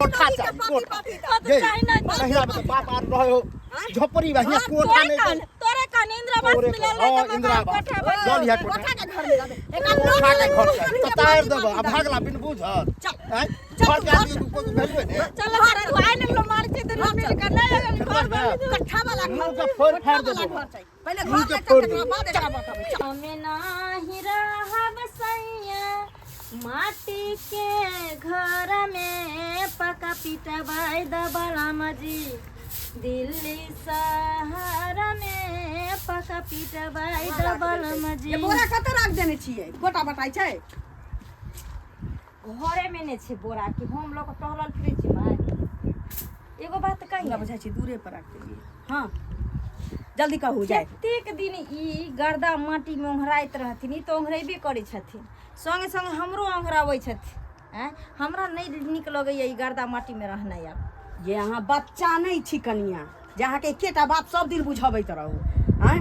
कोठा चाही कोठा तो चाही ना नहिरा में तो बाप आर रहे हो झोपड़ी बा हियां कोठा तोरे नहीं कान तोरे कान इंदिरा आवास तोरे मिलल कान, रहे हाँ, त इंदिरा मकान आवास। कोठा बन चल हियां कोठा कोठा के घर में रहबे एका कोठा के घर लोग चाही तार देब आ भागला बिन बुझल चल। आँय? चल, घर के आदमी को भेलुए ने चल हर तू आइ ने मार छी दुनू मिल के नहीं अगर घर बन कट्ठा वाला घर मुंह के फोड़ फाड़ कोठा वाला देबो घर चाही पहिले मुंह घर के ले फोड़ चल तकरा देबो। बाद एकरा बतबै चल हमें नाही रहब सैया माटी के घर में पका पिटवाई दबला मजी दिल्ली शहर में पका पिटवाई दबला मजी ये बोरा कतऽ राख देने छियै गोटा बटाइ छै घरे में ने छै बोरा कि हम लोग टहलल फिरै छी माय एगो बात कही हमरा बुझाइ छै दूरे पर राख देलियै हँ जल्दी कहू जाय कतेक दिन ई गर्दा माटीमे ओंघराइत रहथिन ई तऽ ओंघरेबे करै छथिन सङ्गे सङ्गे हमरो ओंघराबै छथिन आँय हमरा नहि नीक लगैए ई गर्दा माटीमे रहनाइ आब ये अहाँ बच्चा नहि छी कनिया जे अहाँके एकेटा बात सब दिन बुझबैत रहू आँय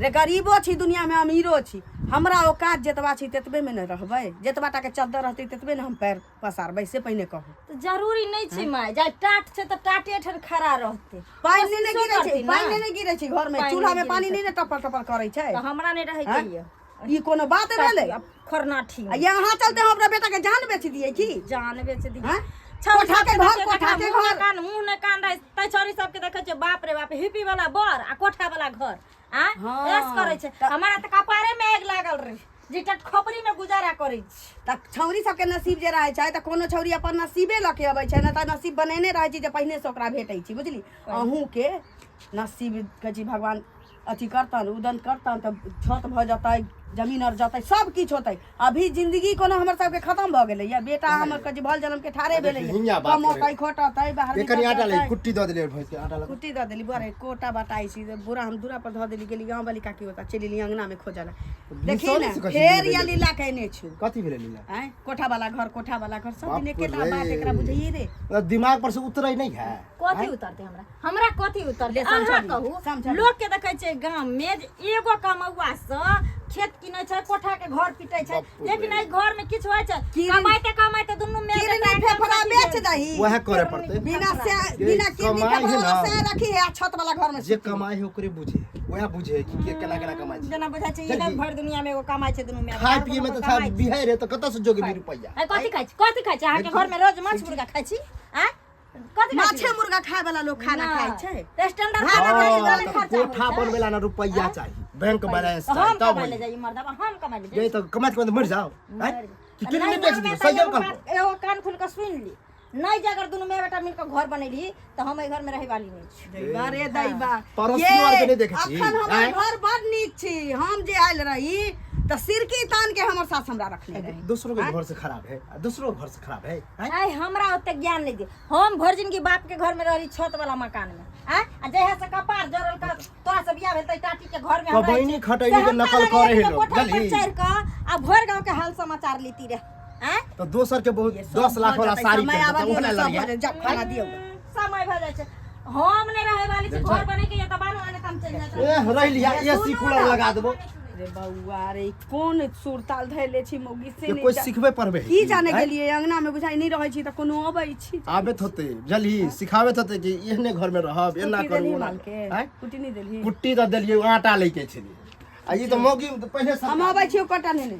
रे गरीबो छी दुनियामे अमीरो छी हमरा औकात जतबा छी ततबेमे ने रहबै जतबा टाके चद्दर रहतै ततबे ने हम पैर पसारबै से पहिने कहू तऽ जरूरी नहि छै माय जा टाट छै तऽ टाटे ठार खड़ा रहतै पानि नहि ने कोशिशो गिरै छै करथिन पानि ने। नहि ने गिरै छै घरमे पानि चूल्हामे नहि गिरै पानि छै। नहि ने टपर टपर करै छै तऽ हमरा नहि रहैके आँय? यऽ ई कोनो बात भेलै खरनाठी आ यहाँ चलते हम अपना बेटा के जान बेच दिए की जान बेच दी हाँ? छौरी कोठा के सबके घर, देखै कोठा के मुँह ने घर। कान मुँह ने कान रहै तै छौरी सबके देखै छियै बाप रे बाप हिप्पी वाला बर आ कोठा वाला घर आ हाँ। ऐस करै छै हमारा तऽ कपारे में आगि लागल रहे जे टटखपरी में गुजारा करै छी तऽ छौरी सबके नसीब जे रहै छै तऽ कोनो छौरी अपन नसीबे लऽ के अबै छै नहि तऽ नसीब बनेने रहै छै जे पहिने से ओकरा भेटै छै बुझली अहूँके नसीब कहै छी भगवान अथी करतन उदन करतन तऽ छत भऽ जेतै जमीन आर जेतै सब किछु होतै अभी जिंदगी कोनो हमर सबके खतम भऽ गेलैया बेटा हमर कहै छी भल जनम के ठाढ़े भेलैया हियाँ बात कमौतै करै। खोटतै बाहर ये कनि आटा ले निकलतै। कुट्टी दऽ देलियै भैंस के आटा लगा कुट्टी दऽ देली बड़े कोटा बटाइ छी बोरा हम दूरा पर धऽ देली गेली गाँव वाली काकी ओतऽ चलि एली अंगना में खोजऽ ला देखी सॉरी ने से कथी फेर भेलै? या लीला केने छु कथी भेलै लीला आँय कोठा वाला घर कोठा वाला घर सब दिन बाप एकेटा रे। बात एकरा बुझाइए रे मतलब दिमाग पर से उतरै नहीं है कथी उतरतै हमरा हमरा कथी उतरतै ले, अहाँ समझाबी, कहू समझाबी। लोक के देखै छै गाम में जे एगो कमौआ से खेत किनै छै कोठा के घर पिटै छै बाप रे। लेकिन एहि घर में किछु होइ छै किरनी- कमाइते कमाइते दुनू मेल किरनी फेफड़ा बेच दही वएह करे पड़तै बिना से जे बिना किरनी कमाइ है फेफड़ा ना। से रखी है आ छत वाला घर में जे कमाई है ओकरे बुझे वएह बुझे कि के केना केना कमाई छै जेना बुझाइ छै चल इधर जी। भरि दुनिया में एगो कमाइ छै दुनू में खाय पिए में तऽ बिहार है तऽ कतऽ से जोगबी रुपैआ कथी खाइ छी कथी खाइ छी अहाँके घर में रोज माछ मुर्गा खाइ छी आँय कथी खाइ छी माछे मुर्गा खाय वाला लोग खाना खाय छै तऽ स्टैंडर्ड भात खाना खाइ छी हाँ, तहने तऽ खर्चा होइ कोठा छै। बनबै ला ना रुपैआ चाही बैंक बैलेंस तऽ चाही हम तब कमाइ ले होई जाइ मर्दबा हम कमाइ ले जाइ ये तऽ कमाइत कमाइत मरि जाओ आँय? कि नहि किडनी बेच मरबै दियौ तऽ सही एगो कल बात- एगो कान खोल कऽ सुनि ली नहि जे अगर दुनू माय बेटा मिल कऽ घर बनेली तऽ हम एहि घर में रहै वाली नहि छी दैबा रे दैबा पड़ोसियो आरके नहि देखै छी, अखन हमर आँय? घर बड़ नीक छी हम जे आयल रही तऽ सिरकी तान के हमर सास हमरा रखने रहे दूसरों के घर से खराब है आ दूसरों के घर से खराब है आँय? आइ हमरा ओते ज्ञान नहि दे हम भरि जिनगी बाप के घर में रहली छत वाला मकान में आँय आ जहिया से कपार जरल का तोरा से बियाह भेल तऽ टाटी के घर में हम रहै कबैनी छी। खटैनी से के हमरा नकल लगैए करे कि है लोग, कोठा पर बुझलही? चढ़ि कऽ आ भरि गाँव के हाल समाचार लेती रहे आँय तो दोसर के बहुत 10 लाख वाला साड़ी समय पहिरतै, आबऽ दियौ ओहना ने, सब लड़िया भऽ जायत। जाउ खाना दियौ समय भऽ जाइ छै हम नहि रहै वाली छी घर बनै के या तऽ बानो आने तऽ हम चलि जाइत ए रहि लिया एसी कूलर लगा देबो रे बौआ रे ई कोन सुरताल धैले छी मौगी से ये नहि कोई जा- सिखबे पढ़बे है की जाने आँय? गेलियै अंगना में बुझाइ नहि रहै छी तऽ कोनो अबै छी आबैत होते बुझलही सिखाबैत होते कि एहने घर में रहब एना कुट्टी करू देलही ओना माल करू। के आँय? कुट्टी नहि देलही कुट्टी तऽ देलियै आटा लैके छलियै आ ई तऽ मौगी तऽ पहिले हम सरकार अबै छी कटा नेने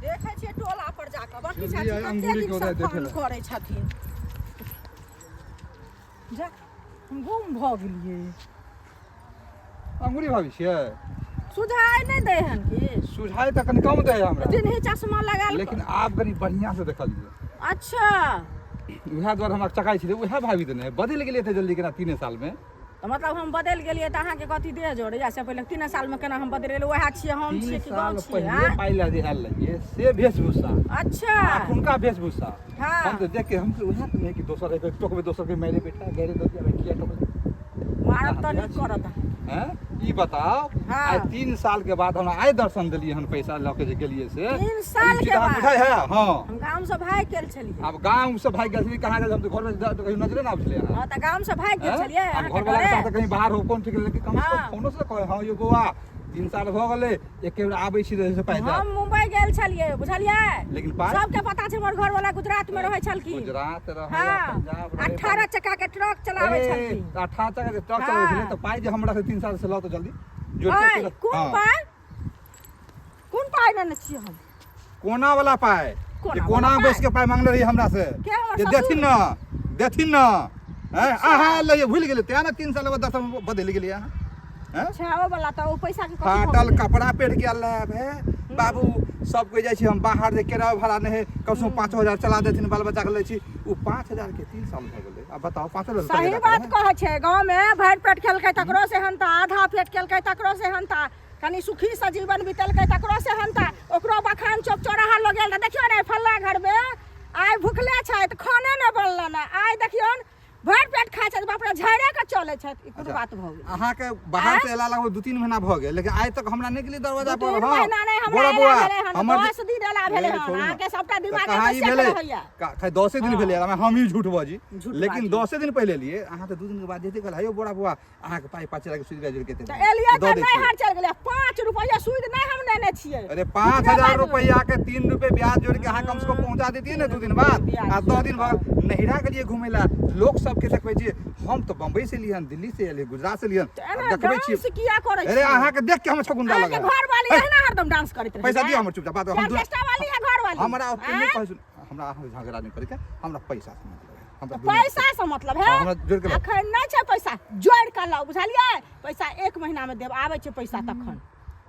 देखै छियै टोला पर जाकऽ बड़की चाची चलिए, कते अंगूरी दिन के से उधर फोन देखै लए। करै छथिन जा हम गुम भऽ गेलियै अंगूरी भाभी छियै सुझाय नहि दै हन की सुझाय तऽ कनि कम दै है हमरा जिन्ही चश्मा लगाल लेकिन आब कनि बढ़िआँ से देखलियै अच्छा उएह दुआरे हमरा चकाइ छलै उएह भाभी तऽ नहि बदलि गेलियै एते जल्दी केना 3 सालमे तऽ मतलब हम बदलि गेलियै तऽ अहाँके कथी देह जोड़ैया से पहिले 3 सालमे केना हम बदलि गेलियै उएह छियै हम तीन छियै कि साल गाँव छियै पहिले आँय? पाइ लए जे आयल रहियै से वेशभूषा अच्छा अखुनका वेशभूषा हाँ। हम तऽ देख के हम तऽ उएह तऽ नहि कि दोसर एक टोकबै दोसर के मारि बेटा गैरे दऽ दिया किया टोकबै मारब तऽ नीक करत अहाँ। हैं ई बताउ हाँ। आइ 3 साल के बाद हमरा आइ दर्शन देलियै हन पैसा लऽ के जे गेलियै से 3 साल ई चीज के अहाँ बाद? बुझाइ है हाँ हम गामसँ भागि गेल छलियै आब गाँव से भागि गेल छलियै कहाँ गेल हम तऽ घरमे कहियो नजरे नहि आबै छलै अहाँ हँ तऽ गामसँ भागि गेल हैं? छलियै आब अहाँके घरवला के डरे साथ कहीं बाहर हो कोन ठीक लेकिन कम से कम हाँ। फोनो से कहे हाँ यो बौआ 3 साल भऽ गेलै, एके बेर आबै छी तऽ पाइ दे। हम मुंबई गेल छलियै, बुझलियै? लेकिन पाइ सबके पता छै, हमर घरवाला गुजरात में रहै छलखिन। गुजरात रहै या हाँ, पंजाब रहै, 18 चक्का के ट्रक चलाबै ए, छलखिन। 18 चक्का के ट्रक चलाबै छलै हाँ। तऽ पाइ जे हमरा से 3 साल से लऽ तऽ जल्दी जोड़ि के ओए, केलक। कोन हाँ। पाइ? कोन पाइ नेने छियै हम? कोना वाला पाइ कोना जे वाला कोना पाइ? बैस के पाइ मांगने रही हमरा से के हमर जे ससुर? देथिन न, देथिन न। हैं, अहाँ लइए भूलि गेलियै तें ने 3 साल बाद 10 बदलि गेलियै अहाँ। हैं? अच्छा, ओ वाला तऽ ओ पैसा के कथी भऽ फाटल गेलै? कपड़ा पहिर के आयल रहै बाबू। सब कोइ जाइ छी हम बाहर जे किराया भाड़ा नहि है, कम से कम 5,000 चला देथिन, बाल बच्चा के लै छी। ओ 5,000 के 3 साल भऽ गेलै। आब बताउ, 5,000 सही रुपैआ बात कहै छै। गाँव में भरि पेट खेलकै तकरो से हनता, आधा पेट खेलकै तकरो से हनता, कनि सुखी से जीवन बितेलकै तकरो से हनता। ओकरो बखान चौक चौराहा लग गेल तऽ देखियौ ने, फल्ला घरमे आइ भुखले छथि, खाने नहि बनलनि। आइ देखियौ भरि पेट खाइ छथि, बाप रे, झाड़े के चलै छथि। ई कोन बात भऽ गेल? अहाँके बाहर से एला लगभग 2-3 महीना भऽ गेल, लेकिन आइ तक हमरा नहि गेलियै दरवाजा दू पर। तीन हँ, महीना नहि, हमरा बोरा एला बौआ, भेलै हन, हमर 10 दिन एला भेलै ए, हन। छोड़ू ने। अहाँके सबटा तऽ दिमागे कहाँ मे ई सेट भेलै? रहैया। खाली 10 दिन भेलै, हम ही झूठ बजी, झूठ लेकिन बाजी। 10 दिन पहिले एलियै अहाँ तऽ 2 दिन के बाद जेतै कहल, हेयौ बोरा बौआ, अहाँके पाइ 5,000 के सूद ब्याज जोड़ि के तऽ एलियै दऽ तऽ दै नहि छियै। हर चलि गेलै। 5 रुपैआ सूद नहि हम नेने छियै। अरे, 5,000 रुपैआ के 3 रुपए ब्याज जोड़ के अहाँ कम से कम पहुंचा देतियै ने 2 दिन बाद। ब्याज आ 10 दिन भऽ गेल। नैहरा गेलियै घुमै लए, लोक सबके देखबै छियै, हम तऽ बम्बई से एलियै हन, दिल्ली से एलियै, गुजरात से एलियै हन। तऽ आब एना देखबै छियै। डांस किया करै अरे छियै? अहाँके देख के हम छगुंदा अहाँके लगै। घर वाली एहिना हरदम डांस करैत रहैया। पैसा दिअ हमर, चुपचाप बात। हम ऑर्केस्ट्रा वाली है घर वाली। हमरा ओते नहि आँय? कहै सुन, हमरा अहाँ से झगड़ा नहि करैके, हमरा पैसा से मतलब है। हमरा दुनिया पैसा से मतलब है? हाँ, हमरा जोड़ि के लाउ। अखन नहि छै पैसा, जोड़ि के लाउ, बुझलियै? पैसा 1 महीना मे देब, आबै छै पैसा तखन।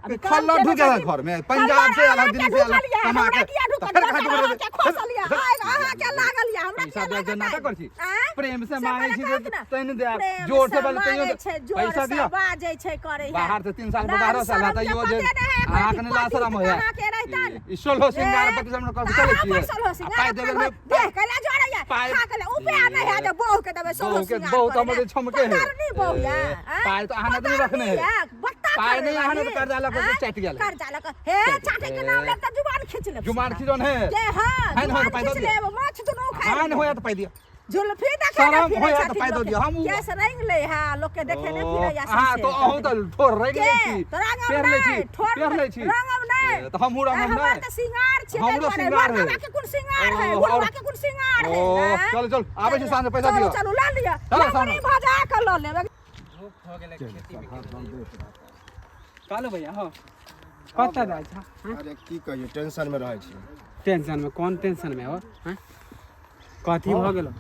अभी काम खल्लर केने ढुकि गेल छथिन। घर में, पंजाब से आयल, खल्लर दिल्ली से आयल, अहाँके ढुकल यऽ, कमा हमरा के। किया ढुकल? तऽ फेर बच्चा कहाँ ढुकल? अहाँके खोसल यऽ, आइ अहाँके लागल यऽ, हमरा पैसा किया दे लागल? नाटक करै छी। आँय? प्रेम से से मांगै पहिले छी कहत ने, तैने देब। प्रेम जोर से से बोल तैयो मांगै छै, जोर पैसा से दिअ। बाजै छै, करै है। बाहर से 3 साल लाज 12 साल शरम तऽ के यो जे पते नहि है, अहाँके नहि लाज पति शरम होइए। अहाँके रहितन। ई सोलहो सिंगार ए, बत्तीस हमरा तऽ चलै अहाँ छियै। पर सोलहो आ सिंगार पाइ अपना देबै घर- ने- देह कैला जोड़ैया, पाइ- खा के ले, उपे नहि है जे बहू के देबै सोलहो बहू के सिंगार बहू तऽ करै हमर लए। छमके है। पतारनी बहू यै, ए, आँय? पाइ तऽ अहाँ नहि रखने है। पतारनी यै, बत्ता पाइ नहि खरबै अहाँ ने वाली। कर्जा लऽ के आँय? चाटि गेल है। कर्जा लऽ के, हे, चाटै के नाम लेब तऽ जुबान खींच लेब। जुबान खींचन है। के हाँ, है ने जुबान होय तऽ पाइ दऽ खींच दिअ। लेब, माछ दुनू खाय हाँ, नहि होय तऽ पाइ दिअ। जुल्फी देखे ने शरम फिरै होय तऽ छथिन पाइ दऽ लोकके। दिअ। हम केश रंग ले हा, लोकके देखे ने फिरै या अहाँ सौंसे। तऽ अहूँ तऽ ठोर रंगि के? लै छी, तऽ रंगब पेर लै छी, नहि, ठोर पेर लै छी। रंगब नहि। ए, तऽ हमहूँ रंगब हमर नहि। तऽ सिंगार छियै, ताहि हमरो दुआरे। सिंगार है। मर्दबा के कोन सिंगार है, ओ, बुढ़वा और- के कोन सिंगार है, ओ, आँय? चलू, चलू, आबै छी साँझमे, पैसा चलू, दिअ। चलू, लऽ लिअ। चलू, लमरी साँझमे। भजा कऽ लऽ लेब। धूप हो गेलै खेती में। कहलो भैया हो, कतऽ जाइ छ? अरे की कहियो, टेंशन में रहै छी। टेंशन में? कोन टेंशन में हो? हैं, कथी भऽ गेलो?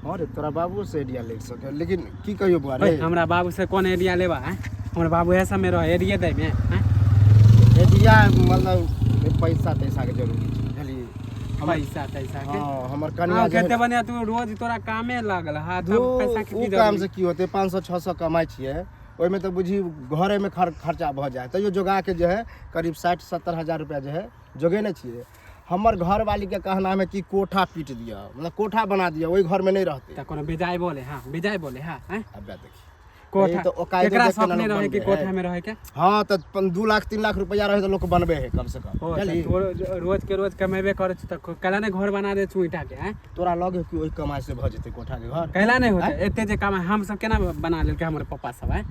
हाँ रे, तोरा बाबू से आइडिया ले सके, लेकिन की कहियो बुआ रे। ओए, हमरा बाबू से कोन आइडिया लेबा? हैं, हमर बाबू ऐसा में रहे एरिया दै में? हैं, आइडिया मतलब पैसा तैसा के जरूरी छै, बुझलियै? हमर पैसा तैसा के? हाँ, हमर कनिया हाँ, जे है कते ने, बढ़िया तू रोज तोरा कामे लागल हा, धू, तब पैसा के उ की काम जरूरी? से की होतै? 500 600 कमाइ छियै, ओहिमे तऽ बुझी घरेमे खर्चा भऽ जाइ, तैयो जोगा के जे है करीब 60-70 हजार रुपया जे है जोगेने छियै। हमर घरवाली के कहना है कि कोठा पीट दिअ, मतलब कोठा बना दिअ, ओहि घरमे नहि रहतै। तऽ कोनो बेजाय बोले? हाँ, बेजाय बोले? हाँ, हैं? अब देखी कोठा ई तऽ ओकायदो केकरा देख के शौक ने नहीं लोक रहे कि बनबै है। कोठा में रहे के? हाँ, तऽ 2 लाख 3 लाख रुपया रहे तऽ लोक बनबे है कम से कम। ओ तऽ बुझलिही? तू रोज के रोज कमेबे करै छी तऽ कैला नहि घर बना दे छू ईंटा के? हैं, तोरा लगे कि ओहि कमाइ से भऽ जेतै कोठा के घर? कैला नहीं होते? एते जे कमाइ हम सब केना बना लेलकै हमर पप्पा सब? हैं,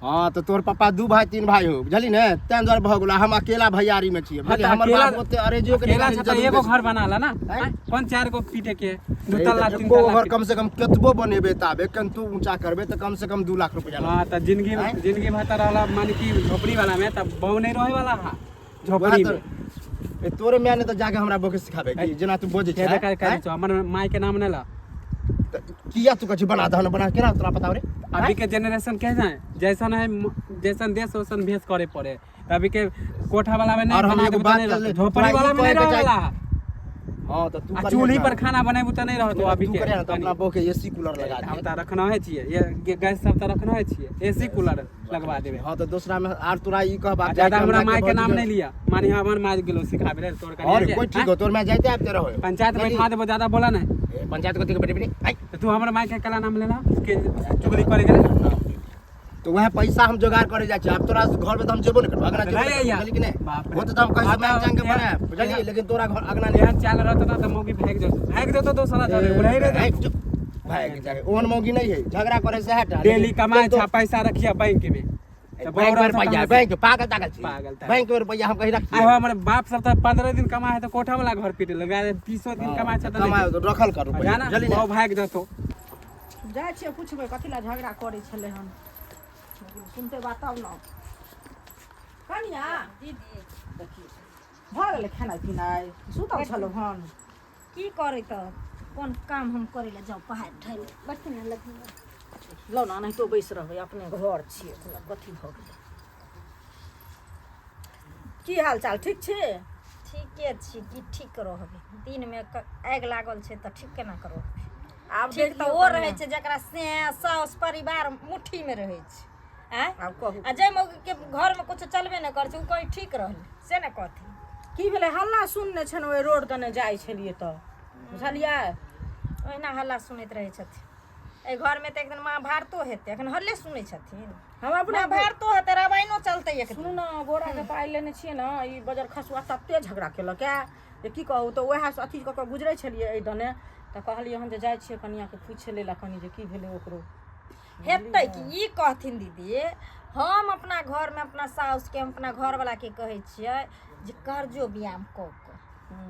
हाँ, तऽ तोहर पप्पा दू भाई तीन भाई हो, बुझली ने, ताहि दुआरे भऽ गेलो। हम अकेला भैयारी में छियै, हाँ, बुझलियै? तऽ हमर अकेला बाप ओते अरेजियो के अकेला निकालै छ तऽ जरूर एगो बेसी। घर बना ला ना। हैं? हैं? कोन चार गो पीटे के दू नहीं, तल्ला तऽ तीन एको तल्ला घर कम से कम कतबो बनेबे ताबे कन्तु ऊँचा करबे तऽ कम से कम 2 लाख रुपया हाँ, लगतै। तऽ जिंदगी हैं? जिंदगी भर तऽ रहला माने कि झोपड़ी वाला में तऽ बहु नहीं रहे वाला हा झोपड़ी वएह में। तऽ- ए, तोरे माय ने तऽ जाके हमरा बोके सिखाबे कि जेना तू बजै के छै। देखा हैं? कहै छौ, हमर माय के नाम नहि ला। तऽ किया तू कहै छी बना दहन बना? केना तोरा पता रे? अभी के जनरेशन के है, जैसन है जैसन देश वैसन भेष करे पड़े। अभी के कोठा वाला में नहीं और हम बना एगो देबे तऽ बात नहीं करले, रहतै। झोपड़ी तोरा वाला ई में नहीं कहैके रहे चाही- वाला हा। हाँ, तऽ तू आ करिहे चूल्ही ना। पर खाना बनेबू तऽ नहीं रहतो अभी तू के। करिहे ना तऽ अपना बहू के एसी कूलर लगा हम दिहे। तऽ रखना है छियै ये गैस सब तऽ रखना है छियै, एसी कूलर लगवा देबै। हाँ, तऽ दूसरा में आर तोरा ई कहबाक आ चाही ज्यादा कि हमरा मायके माय के भौजी नाम नहीं लिया, मानी हमर माय गेलो सिखाबे रे तोर और कनिया कोई के, ठीक हैं? हो, तोर माय जाइते आबिते रहो। पंचायत बैठा देबो, ज्यादा बोला नहीं। ए, पंचायत कथी के बेटी बेटी आइ। तऽ तू हमर माय के कला नाम लेला के चुगली करे गेले? तो वह पैसा हम जोगाड़ करे जाइ छी। आब तोरा घर में तऽ हम जेबो नहि करबो, अगना जेबो नहीं नहि करबो, आइया। बुझली कि नहि? बाप रे। हो तऽ हम कहै छी हाँ, मांगि चांगि के तऽ बनायब, बुझलियै? लेकिन तोरा घर अगना नहि। एहन चाल रहत ना तऽ मौगी भागि जेतौ, भागि जेतौ दोसरा जरे उड़ै रे। ए, चुप, भागि जाके। ओहन मौगी नहि है, झगड़ा करे से हटा। डेली कमाइ छा, पैसा रखिया बैंक में। तऽ बैंक में बौरा रुपैआ सब बैंक पागल तागल छी पागल तागल। बैंक में रुपैआ हम कहीं रखी आइ हमर बाप सब तऽ 15 दिन कमा है तऽ कोठा वाला घर पीट लगा 30 दिन कमा छै तऽ कमा रखल कर रुपैआ जाना बुझली ने बहु भागि जतो। जाइ छियै पुछबै कथी लए झगड़ा करै छलै हन, सुनते बात तब ने। कनिया दीदी, देखियौ भऽ गेलै खेनाइ पिनाइ? सुतल छलहुँ हन। की करै तऽ कोन काम हम करै लए जाउ? पहाड़ ढालि बैठथिन ने लग लौ ने, एनाहितो बैस रहबै, अपने घर छियै, कोनो कथी भऽ गेलै? की हाल चाल, ठीक छी? ठीके छी। की ठीक रहबै? दिनमे आगि लागल छै तऽ ठीक केना करबै? आब ठीक तऽ देखियौ ओ कनिया। रहै छै जकरा से साउस परिवार मुट्ठीमे रहै छै। आँय, आब कहू। आ जाहि मौगीके घरमे किछु चलबे नहि करै छै, ओ कहीं ठीक रहलै से ने कहथिन। की भेलै? हल्ला सुनने छलहुँ ओहि रोड दने जाइ छलियै तऽ, बुझलियै? ओहिना हल्ला सुनैत रहै छथिन। एहि घरमे तऽ एक दिन महाभारतो हेतै। एखन हल्ले सुनै छथिन। हम अपना महाभारतो हेतै, रामायणो चलतै एक सुनू दिन। ने, बोराके पाइ लेने छियै ने, ई बजर खसुआ तते झगड़ा केलक ए जे की कहू। तऽ उएह अथी कऽ कऽ गुजरै छलियै एहि दने, तऽ कहलियै हम जे जाइ छियै कनिआँके पूछि लै लए कनि जे की भेलै ओकरो। हेतै कि ई कहथिन दीदी, हम अपना घरमे अपना साउसके, हम अपना घरवलाके कहै छियै जे कर्जो बियाम कऽ कऽ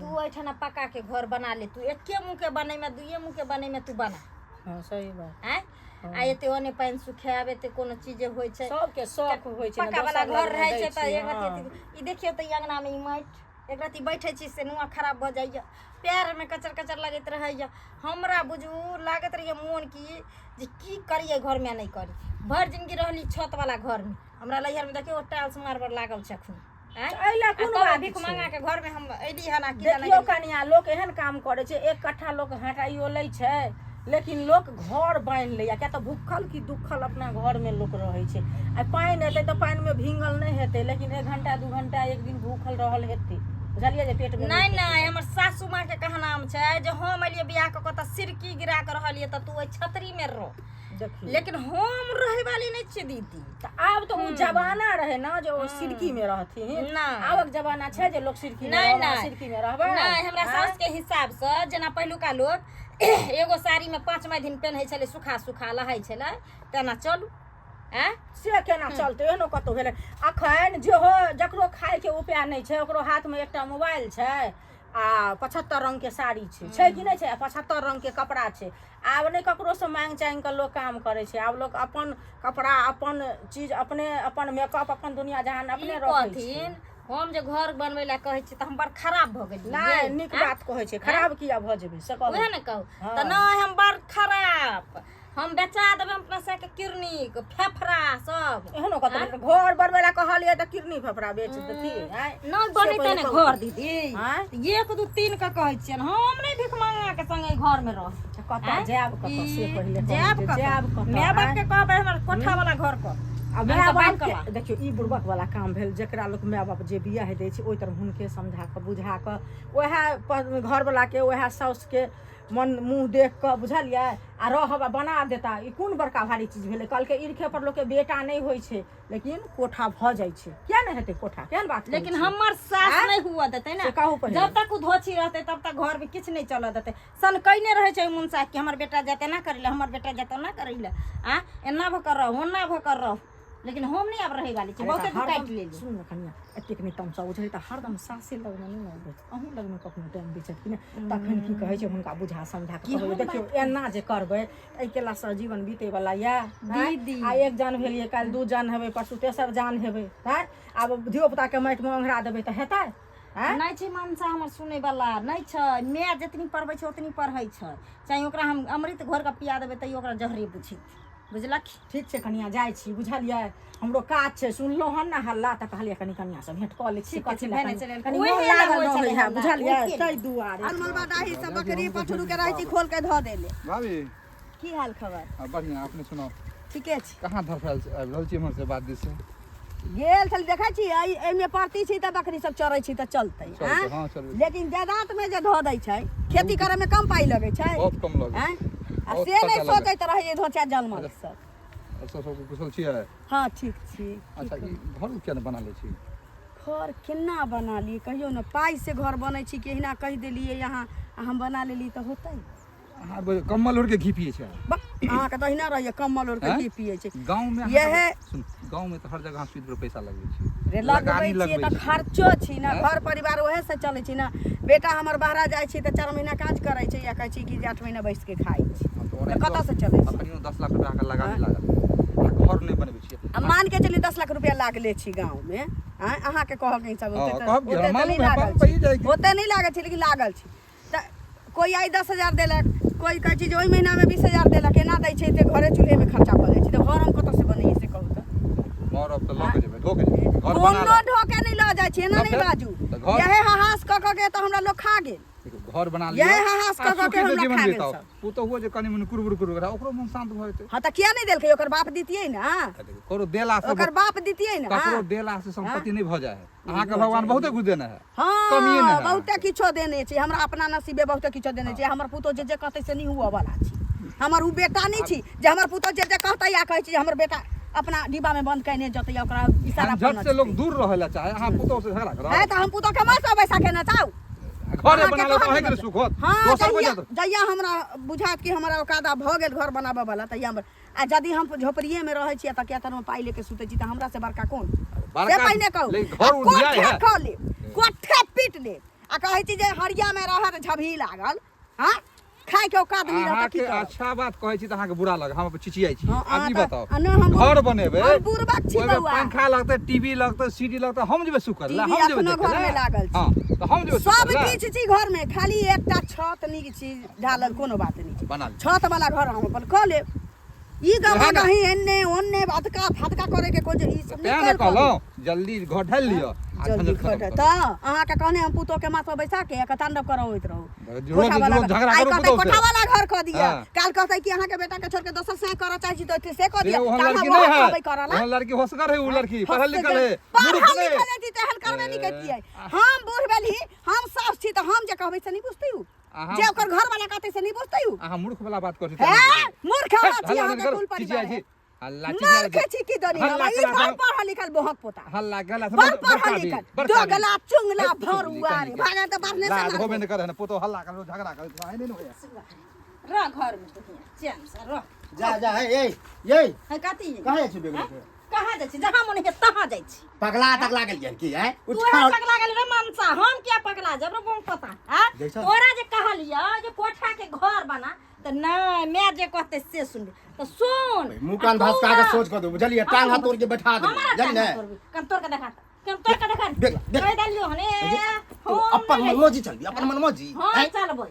तू एहिठाम पक्काके घर बना ले। तू एके मुँहके बनैमे, दुइए मुँहके बनैमे, तू बना। हँ, सही बात। आँय, आ एते ओने पानि सुखायब, एते कोनो चीज होइ छै? सबके शौक होइ छै ने, पक्का वाला दोसर घर लगमे रहै दै छै तऽ छियै, एक रत्ती हँ। ई देखियौ तऽ ई अङ्गनामे ई माटि, एक रत्ती बैठै छी से नुआ खराब भऽ जाइए, पैरमे कचर कचर लगैत रहैए। हमरा बुझू लागैत रहैए मोन की जे की करियै घरमे आ नहि करी। भरि जिनगी रहली छत वाला घरमे। हमरा नैहरमे देखियौ टाइल्स मार्बल लागल छै एखन। आँय? एहि लए आ कोन तब बात भीख छै? मांगा के घरमे हम अयली हन आ की जाने देखियौ गेली। कनिया, लोक एहन काम करै छै, एक कट्ठा लोक हटाइयो लै छै लेकिन लोक घर बान्हि लैए, किया तऽ भूखल की दुखल अपना घरमे लोक रहै छै। आ पानि एतै तऽ पानिमे भींगल नहि हेतै, लेकिन 1 घंटा 2 घंटा एक दिन भूखल रहल हेतै, बुझलियै, जे पेटमे नहि नहि, हमर सासू माँ के कहनाम छै जे हम एलियै बियाह कऽ कऽ तऽ सिरकी गिरा कऽ रहलियै तऽ तू ओहि छतरीमे रह। देखियौ, लेकिन हम रहै वाली नहि छियै दीदी। तऽ आब तऽ ओ जमाना रहै ने जे ओ सिरकी मे रहथिन। नहि। आबक जमाना छै जे लोक सिरकी मे नहि रहबै, नहि, सिरकी मे रहबै? नहि, हमरा आँय? साउस के हिसाबसँ जेना पहिलुका लोक एगो साड़ीमे 5 दिन पेन्है छलै, सुखा सुखा लहै छलै, तेना चलू। आँय, से केना चलतै? एहनो कतहु भेलै? अखन जेहो जकरो खायके उपाय नहि छै, ओकरो हाथमे एकटा मोबाइल छै आ 75 रंगके साड़ी छै, छै कि नहि छै? आ 75 रंगके कपड़ा छै। आब नहि ककरोसँ माँगि चाँगि कऽ लोक काम करै छै। आब लोक अपन कपड़ा, अपन चीज अपने, अपन मेकअप, अपन दुनिया जहान अपने ई रखै छै। कहथिन हम जे घर बनबै लए कहै छी तऽ हम बड़ खराब भऽ गेलियै। नहि, नीक बात कहै छै, खराब किया भऽ जेबै से कहू। उएह ने कहू। हँ। तऽ नहि, हम बड़ खराब, हम बेचा देबै हम अपना सबके किडनी फेफड़ा सब। एहनो कतौ घर बनबै लए कहलियै तऽ किडनी फेफड़ा बेच देथिन? आँय? नहि से बनेतै पहिले ने कहू। घर दीदी। आँय? 1 2 3 के कहै छियनि, हम नहि भीख मांगा के संगे घर मे रह। तऽ कतऽ जायब कतऽ से पहिले कहू जायब जे कतऽ? जायब कतऽ? माय बाप आँय? के कहबै हमर कोठा वाला घर कर। आ हम माय तऽ बाप बैंक के वाला। देखियौ, ई बुड़बक वाला काम भेल। जकरा लोक माय बाप जे बियाह दै छै, ओहि तरह हुनके समझा कऽ बुझा कऽ, उएह घरवला के, उएह साउसके मन मुँह देख कऽ, बुझलियै, आ रहब आ बना देता। ई कोन बड़का भारी चीज भेलै? कहलकै ईर्खे पर लोकके बेटा नहि होइ छै लेकिन कोठा भऽ जाइ छै। किया नहि हेतै कोठा? केहन बात कहै लेकिन छियै? हमर सास आँय? नहि हुअ देतै ने। से कहू पहिले। जब तक ओ धोछी रहतै तब तक घर में किछु नहि चलऽ देतै। सन कयने रहै छै मुनसा कि हमर बेटा जायत एना करै लए, हमर बेटा जायत ओना करै लए, आ एना भऽ कऽ रह, ओना भऽ कऽ रह। लेकिन हम नहि आब रहै वाली छी। अरे बहुते तऽ दुख हरदम काटि लेली। सुन ने कनिया, एतेक नहि तमसा बुझै तऽ हरदम सासे लगमे नहि ने अबै, अहूँ लगमे कखनो टाइम दै छथि कि नहि? तखन की कहै छै, हुनका बुझा समझा कऽ कहबै, देखियौ एना जे करबै एहि केलासँ जीवन बीतैवला यए? दीदी। आ एक जान भेलियै, काल्हि दू जान हेबै, परसू तेसर जान हेबै। आँय, आब धियो पुताके माटिमे ओंघरा देबै तऽ हेतै? आँय? नहि छै मनसा हमर सुनै वाला नहि छै। माय जतनी पढ़बै छै ओतनी पढ़ै छै। चाहे ओकरा हम अमृत घोर कऽ पिया देबै तैयो ओकरा जहरे बुझेतै, बुझलक? ठीक छै कनिया, जाइ छी, बुझलियै, हमरो काज छै। सुनलहुँ हन ने हल्ला तऽ कहलियै कनि कनिया से भेंट कऽ लै छी। ठीक कथी छै, लए भेने कनि चलि कनि ओहे मोन लए लागल होइ रहै छलै है, हल्ला, बुझलियै, ओहिके ताहि दुआरे। अनमलबा डाही सब बकरी पठरू के रहै छी खोल के धऽ देले। भाभी। की हाल खबर? आ बढ़िआँ, अपने सुनाउ। ठीके छै। कहाँ धरफायल आबि रहल छी एम्हर से बात दिस से? गेल छली, देखै छी एहिमे परती छी तऽ बकरी सब चरै छी तऽ चलतै। चलतै, आँय? हँ, चलबै। लेकिन जायदाद मे जे धऽ दै छै, खेती करे मे कम पाइ लगै छै? बहुत कम लगै आँय? आ बहुत से नहि खर्चा लगै। सोचैत रहै धोचा जनमल सब। आओर सब सब कुशल छियै? हँ, ठीक छी। अच्छा, ई घर किया नहि बना लै छी? घर केना बना लिए कहियौ ने? पाइ से घर बनै छी कि एहिना कहि देलियै यहाँ आ हम बना लेली तऽ होतै? अहाँ कम्बल ओढ़ के घी पिए छै। बा, अहाँके तऽ अहिना रहैए, कम्बल ओढ़ के आँय? घी पियै छै। गाँव में इएह- सुन, गाँव में तऽ हर जगह सूद पर पैसा लगबै छै। रे लगबै लगानी छियै तऽ छै। खर्चो छी ने। आँय? घर परिवार ओहे से चलै छै ने। बेटा हमर बाहरा जाइ छै तऽ 4 महीना काज करै छै, या कहै छै कि जे 8 महीना बैस के खाइ छै। हँ, तऽ तऽ ओनाहितो कतऽ से चलै छै? अखनियो 10 लाख रुपया के लगानी लागल आ घर नहि बनबै छियै। आ मान के चली 10 लाख रुपया लागले छी गाँवमे। आँय, अहाँके कहऽके हिसाब हँ, ओते तऽ कहब की, ओते तऽ हमरा नहि मालूम है, लागल पाँच पाइए छै। जाइ की। ओते नहि लागल छै, लेकिन लागल छै। तऽ कोइ आइ 10,000 देलक, कोइ कहै छै जे ओहि महीनामे 20,000 देलक। एना दै छै तऽ घरे चूल्हेमे खर्चा भऽ जाइ छै, तऽ घर हम कतऽसँ बनैयै से कहू तऽ? मरब तऽ लऽ के जेबै, ढोके जेबै घर बना कोनो ले। ढोके नहि लऽ जाइ छै, एना तऽ नहि फेर? बाजू। तऽ घर- यहे हाहास कऽ कऽ के तऽ हमरा लोक खा गेल। देखियौ, घर बना लिअ यहे हाहास आ कऽ कऽ के सुखी से हमरा जीवन खा गेल बिताउ। सब। पुतोहुओ जे कनि मनि कुरबुर कुरबुर ओकरो मन शान्त भऽ जेतै। हँ, तऽ किया नहि देलकै? ओकर बाप दितियै ने। तऽ देखियौ, ककरो देला से ओकर बाप दितियै ने। ककरो देला से संपत्ति नहि भऽ जाइ है। अहाँके भगवान बहुते कुछ देने है, हँ, कमिए नहि है। बहुते किछो देने छै हमरा, अपना नसीबे बहुते किछो देने छै। हमर पुतोह जे जे कहतै से नहि हुअ वाला छै। हमर ओ बेटा नहि छी जे हमर पुतोह जे जे कहतै, या कहै छी जे हमर बेटा अपना डिब्बा में बंद कयने जतै या ओकरा इशारा पर झंझट से लोग नचतै। दूर रहै ला चाहे, अहाँ पुतोह से झगड़ा करब? है तऽ हम पुतोह के माँ बैसा के नचाउ। घरे अहाँके बना लो तऽ कहऽके अहाँके मतलब। सुख होत। हँ, दोसर कोइ जहिया जात जहिया हमरा बुझायत कि हमरा औकादा भऽ गेल घर बनाबऽ वाला, तहिया हम। आ यदि हम झोपड़िए में रहै छियै, तकिया तरमे पाइ लेके सुतै छी, तऽ हमरा से बड़का कोन बड़का से पहिने कहू? लेकिन घर आ उधियाइ कोठे है। कऽ लेब, कोठे पीट लेब, आ कहै छी जे हरिया में रहत झबही लागल। हाँ, खाय के औकात नहि रहत तऽ की अहाँके करब? अच्छा बात कहै छी तऽ अहाँके बुरा लगे, हम चिचियाइ छी। हँ, आब अहाँ ई तऽ- बताउ, आ नहि, हम घर बनेबै, हम बुड़बक छी ओहिमे बौआ। पंखा लगतै, टीवी लगतै, सीडी लगतै, हम जेबै सुख करै ला? टीवी हम जेबै एखनो देखै घरमे ला? लागल छै। हँ, तऽ हम जेबै सुख सब करै ला? किछु छी घरमे, खाली एकटा छत नीक छी ढालल, कोनो बात नहि छै। बना लिअ। छत वाला घर हम अपन कऽ लेब। ई गमा वएह ने। गही एन्ने ओन्ने अदका फदका करे के कोइ जे ई सब तें ने निकल कऽ कहलहुँ, जल्दी घर ढालि लिअ आ जल्दी झंझट खतम खट करू। तऽ अहाँके कहने हम पुतोह के माथ पर बैसा के एक तांडव करबैत रहू। रोज कोठा वाला रोज झगड़ा आइ करू कहतै पुतोह से। कोठा वाला घर कऽ दिअ, हाँ। काल कहतै कि अहाँके बेटा के छोड़ के दोसर से करऽ चाहै छी तऽ से कऽ से दिअ। ओहन तऽ अहाँ लड़की वहाँ नहीं है। कहबै करऽ ला। ओहन लड़की होशगर है, उ लड़की पढ़ल लिखल है, पढ़ल मूर्ख नहीं। लिखल हेती तेहन करबे नहि करितियै। हम बूढ़ भेली, हम सास छी, तऽ हम जे कहबै से नहि बुझतै उ? अहाँ- जे ओकर घर वाला कहतै से नहि बुझतै उ? अहाँ मूर्ख वाला बात करै छी। हे मूर्ख हम छी? हल्ला अहाँके करू, कुल परिवार चिचियाइ है। छी। हल्ला चिचियाइ मूर्ख छी। छी की दनी? हल्ला हम ई कला बड़ सब- पढ़ल लिखल बोहक पोता, हल्ला गला सब बड़ बड़का पढ़ल आदमी, लिखल बड़का आदमी। दोगला चुंगला हे, भरुआ रे कहीं के। भागा तऽ बाहर लाज से होबे नहि करे ने, पुतोह हल्ला करे, झगड़ा करे, तऽ एहने ने होइया। रह घर में तू हियाँ, चैन से रह। जा जा, हे ये ये। है कथी? कहाँ जाइ छी बेग लऽ के? कहाँ जाइ छी? जहाँ मन है तहाँ जाइ छी। पगला तगला गेलियै की है? तू है पगला गेल रे मनसा, हम किया पगला जब रे बोंग पता आ जैसा- तोरा जे कहलियो जे कोठा के घर बना, तऽ नहि, मैं जे कहते से सुनबी तऽ सुन। मुँह कान आ तू धसका के ना- सोच कऽ दू, बुझलियै? टांग हाथ तोड़ के बैठा देबै, हमारा बुझलियै टांग ने? हाथ तोड़बी? कन तोड़ के देखा, कन तोड़ के देखा। देख ला, देख। कहि देलियो हने। तू हम अपन नहि- मनमौजी चलबी, अपन मनमौजी। हाँ, हैं? चलबै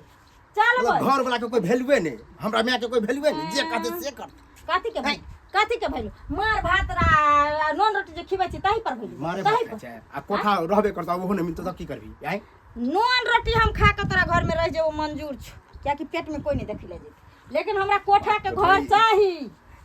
चलबै। मतलब घर वाला के कोई वैल्यूए नहीं, हमरा माय के कोई वैल्यूए नहीं, जे कहते से करते। कथी के भेल? कथी के भेल? मार भात रा नून रोटी जे खिबै छी ताही पर भेल? मारे ताही भात पर खाइ छै आ कोठा रहबे करता, ओहो नहीं मिलतो तऽ की करबी आँय? नून रोटी हम खा के तोरा घर में रह जेबो, मंजूर छौ, कियाकि पेट में कोई नहीं देखी ले जेतै, लेकिन हमरा कोठा के घर चाही।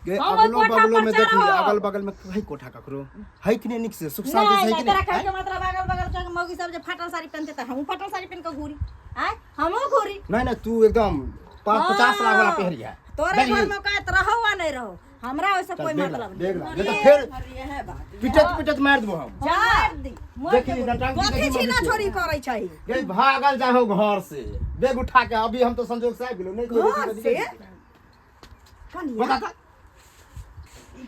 गे हम ओहि अगलो कोठा बगलो पर में देखी, चढ़ब। अगल बगल में है कोठा ककरो है कि नहीं? नीक से सुख शांति नहीं से है नहीं कि तोरा नहीं? कहे के मतलब अगल बगल के मौगी सब जे फाटल साड़ी पहनते त हमहूँ फाटल साड़ी पहन के घूरी आय, हमहूँ घूरी। नहीं नहीं, तू एकदम 50 लाख वाला पहरी है। तोरे बुझली? घर में औकात रहो वा नहीं रहो, हमरा ओइसे चल, कोई देख ला, मतलब देख नहीं। ला, नहीं तो फिर इएह बात। पिटत पिटत मार देबो हम। जा मार दी, मार देखी देबो। डंटांग कथी छीना छोरी करै छै? गे भागल जाहो घर से बैग उठा के, अभी हम तो संजोग से आबि गेलो, नहीं तो घर से? कनिया बता।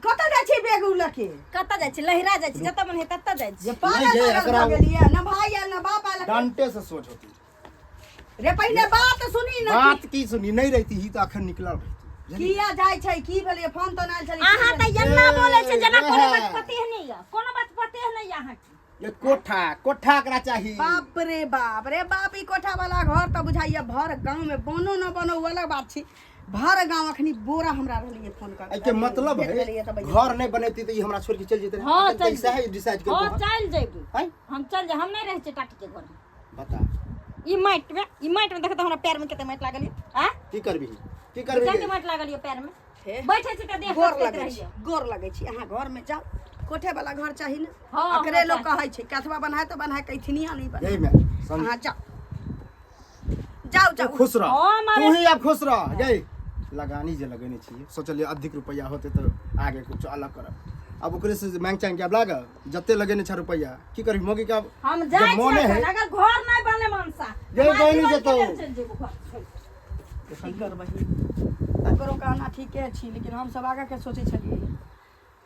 कतऽ जाइ छै बैग लऽ के? कतऽ जाइ छी? लहिरा जाइ छी, जतऽ मन है ततऽ जाइ छी। जे पागल नहीं, जे पागल एकरा- भऽ गेलियै न, भाय आयल न बाप आयल। डंटे से सोच होती। रे पहिने बात सुनी न। बात की सुनी? नहीं रहती ही तो अखन निकलल रहती। किया जाइ छै? की भेलै? फोन तो आयल छलै। अहाँ तऽ एना बोलै छै जेना कोनो बात ए। पते नहि यऽ, कोनो बात पते नहि यऽ अहाँके। ये कोठा कोठा एकरा चाही। बाप रे बाप रे बाप, ई कोठा वाला घर तऽ बुझाइया भर गाँव में बनो न बनो उ अलग बात छी, भर गाँव अखनी बोरा हमरा रहलियै फोन कर। एहिके मतलब भेट है गेलैए तऽ बैठ। घर नहीं बनेती तऽ ई हमरा छोड़ के चलि जेतै। हाँ, अखन चलि तऽ सएह डिसाइड हाँ कर। चलि जेबै। हैं? हम चल जाए, हम नहीं रहै छियै टाटी के घर में। बता। ई माटि में, ई माटि में देखत हमरा पैर में कते माटि लागल यऽ आ की करबी, की करबी? कते माटि लागल यऽ पैर में? हे। बैठे छी तऽ देह गोर खसकैत लगै छी, रहैये। गोर लगै छी, अहाँ घर में जाउ। कोठे वाला घर चाही ने? हाँ, एकरे हमरा लोग चाही। कहै छै कथवा बनाए तऽ बनाए, कैथिनिया नहीं बनाए। यही में सं- अहाँ जाउ जाउ तू जाउ। खुश रह। हाँ, मारे- तू ही आब खुश रह। गई लगानी जे लगेने छियै, सोचलियै अधिक रुपैआ होतै तऽ आगे कुछ अलग करब, आब ओकरे से मांग चांग के आब लागल जते लगेने छ रुपैआ, की करबी मौगी के आब? हम जब जाइ मोने छियै है अखन, अगर घर नहीं बनले मनसा गई हम बनी आजीवन जेतौ। के लेल चलि जेबो घर छोड़ि। की करबही, तकरो कहना ठीके छी, लेकिन हमसब आगाँके सोचै छलियै।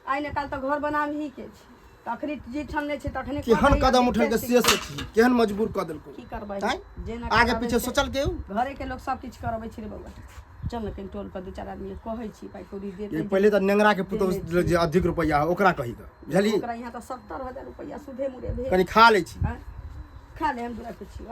आइ ने काल्हि तऽ घर बनाबही के छै, तखनी जी ठनने छै तखनी केहन कदम उठेलकै से सोची, केहन मजबूर कऽ देलको। की करबै? आँय? जेना आगे कराबै पीछे छै। सोचल केहू? घरे के लोक सब किछु करबै छै रे बौआ। चल ने कनि टोल पर दू चारि आदमी के कहै छी, पाइ कौड़ी देतै। ये पहिले तऽ नेंगरा के पुतोहु जे अधिक रुपैआ है ओकरा कही कऽ, बुझलिही? ओकरा यहाँ तऽ 70,000 रुपैआ सुधे मुरे भेल। कनि खा लै छी। आँय? खा ले, हम दूरा पे छी।